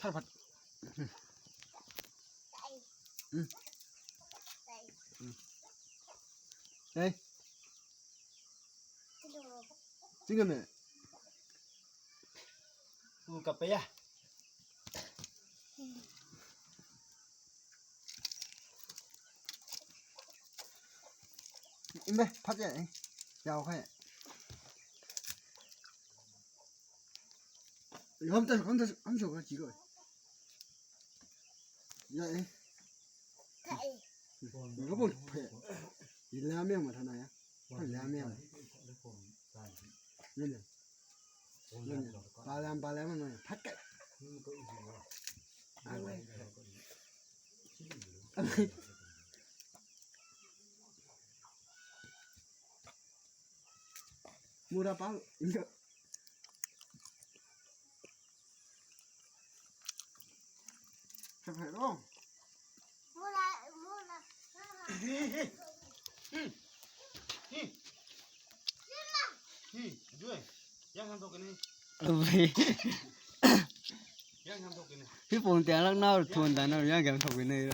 ພັດ ພັດ ອືມ ອືມ ເຮີຍ ຈິງກັນແມ່ ກູກັບໄປຍະ. ເຫັນໄໝ ພັດໃຫຍ່ ຍາວແຄ່ ປາແຫຼມ ປາແຫຼມມັນ ພັດໄກ ມູດາປາ ສະເພັດໂອ ເອີຍ ພີ່ປົງແຕງລັກນາວ ໂທນຕານາວ ຍ່າງແກມທົກກັນເລີຍ.